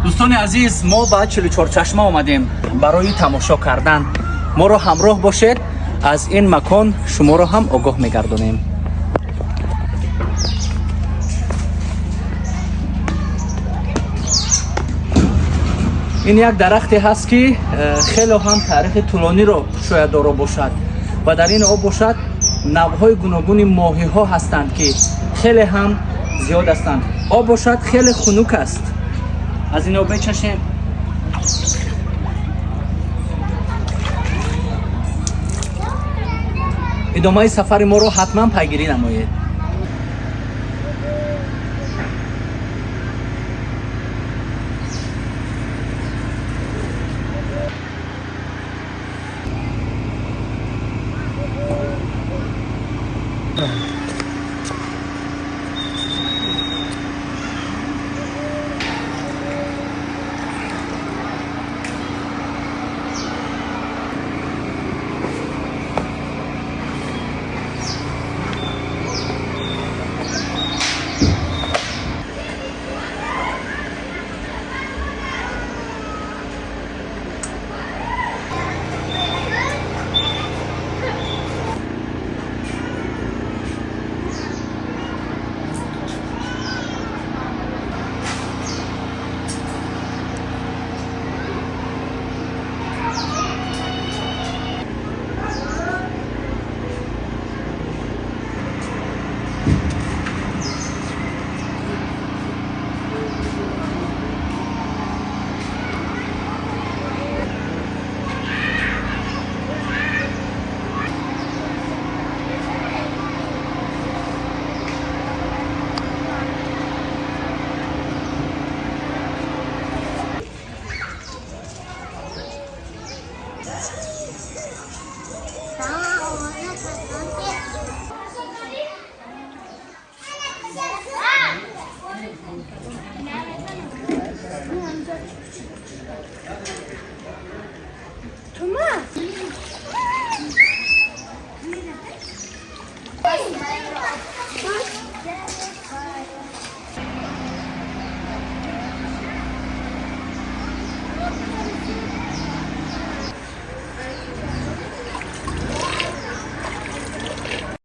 Дӯстони азиз, мо ба 44 чашма омадем барои тамошо кардан. Моро ҳамроҳ бошед, аз ин макон шуморо ҳам огоҳ мегардонем. Ин як дарахте ҳаст, ки хеле ҳам таърихи тӯлониро шояд доро бошад ва дар ин об бошад навъҳои гуногуни моҳиҳо ҳастанд, ки хеле ҳам зиёд ҳастанд. Об бошад хеле хунук аст. Аз ин об мечашем. Идомаи сафари моро ҳатман пайгирӣ намоед.